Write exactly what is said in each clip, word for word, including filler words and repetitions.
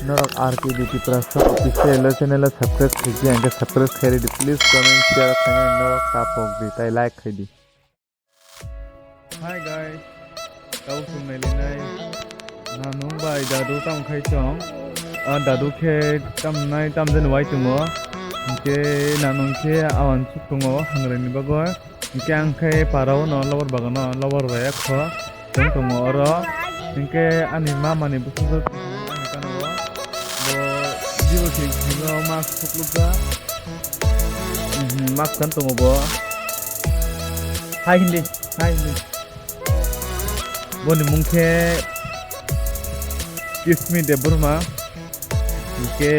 Norok R K B Tiprasa official channel o subscribe khaikhe, ang khe subscribe khairidi. Please comment, share khaina norok tapok di, tai like khaidi. Hi guys, tabuk chwng nailainai. Nanung bai dadu tamo khai chong. A dadu khe tamnai tamjani wai tongo. Hinkhe nanung khe awan suk tongo hangraini bagwi. Hinkhe ang khe parao no lobar bagano lobar bai ekho tong tongo oro. Hinkhe ani mama ni bwsajwk ani kanao bo bibo se thingo mask thuklukjak. Mhm, mask kan tongo bo. Hai hindi, hai hindi. Boni mung khe Kismi Debbarma. Hinkhe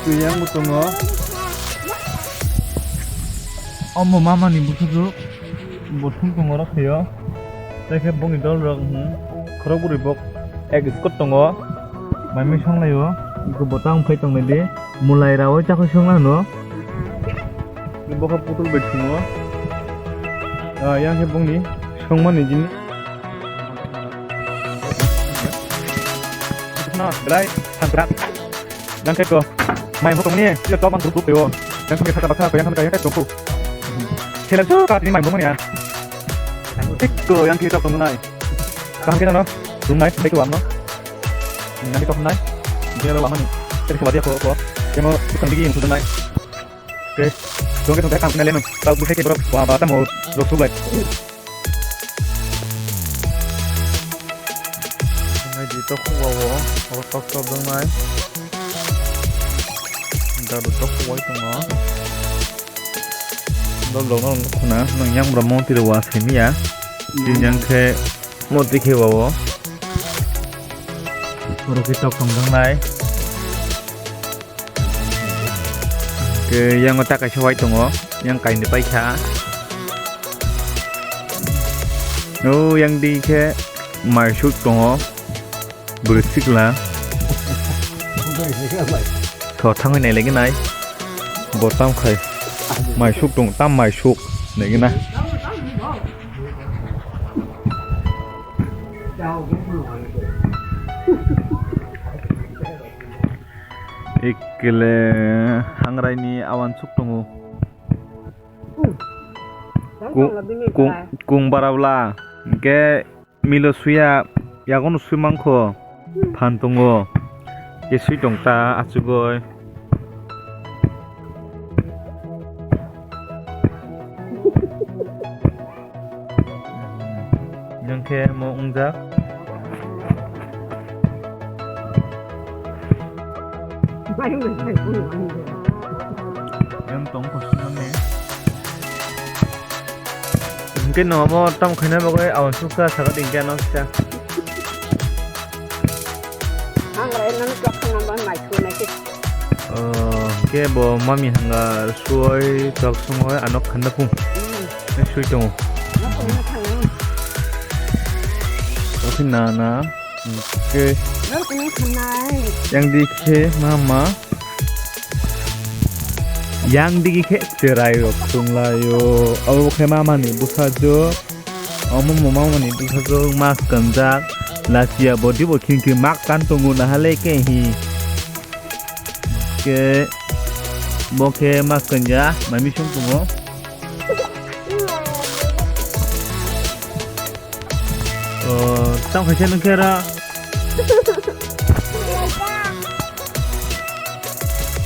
twi yang bo tongo. Omo mama ni bwsajwk bo thum tongo oro khaio. Tei khe bongni dol rok, hmm, khorok bwrwi bo ek squad tongo. Mai mui song laio. Iko bo tang phai tong nai di. Mulai rawi chakhui song nano. Bo kha putul bai thungo. Ah, yang khe bongni songmani jini. Na, belai, sangkrak. Yang khe ko, mai mo tongni, sila tok mang group group yo. Yang khe kata bakha, yang khe yang khe tongku. Sila su ka ni mai mo mani ya. Tik ko yang khe tok tongnai. Kaham khe no, room nai, bai ko amno. Yang khe tok nai. Dia lo amani. Terus kembali aku ko. Yang mau tukang gigi yang sudah nai. Oke. Dong khe tong khe kam nai leno. Tau bu khe ke bro. Wa ba ta mo. Rok su bai. Nai di tok khuwa o, oro tok tok dong nai. Dadu tok khuwai tongo. Dol dol no khuna, nang yang bro monti ro wa simi ya. Jin yang khe monti khe wa o. Oro khe tok tong dong nai. Ke yang ta kaisa wai tongo, yang kaini paikha. O yang di khe maisuk tongo, bwrwi sikla. Tho thangwi nailaignai, bo tam khai maisuk tong, tam maisuk naigna. Ekle hangrai ni awan suk tongo. Kung, kung, kung barabla, hingke milo suya, yagono sui mangkho, phan tongo, ke sui tong ta, achugoi. Yang khe mo wngjak. Yang tong kosinani. Hingke no mo tam khaina bagwi awan sukha saka dingke ano kisa. Ang rai nang kok khana ba mai khuna ke. Oh, ke bo mami hanga suoi tok sungoi anok khanda pung. Hmm. Nai sui tongo. Nok khana khana. Oke na na. Oke. Nok khana khana. Yang di khe mama. Yang di khe cherai rok sunglayo. Abo khe mama ni bwsajwk. Omo mo mama ni bwsajwk mask kanjak, lachiya body bo khing khing mask kan tongo nahale ke hi. Ke bo khe mask kanja, mai misong tongo. O, tang khaisa nung khe ra.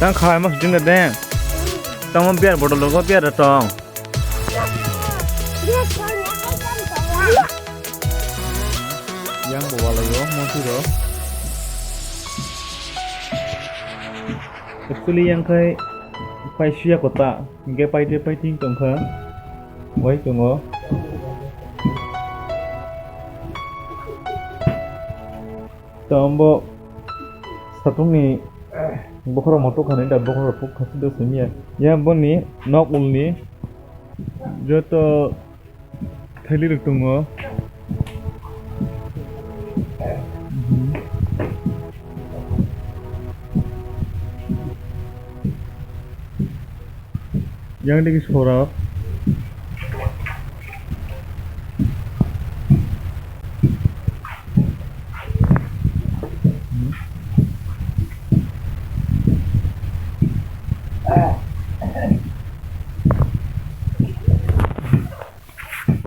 Tang khai mas jing de. Tang mo beer bottle logo beer da tong. Yang bo walai o monti ro. Actually yang khai pai suya kota, hingke pai te pai ting tong kha, wai tongo. Tambo satung ni bokhorok motok kha ni da bokhorok puk kha sida simi ya. Ya boni nok ul ni joto thali rok tongo. Yang digi sorok.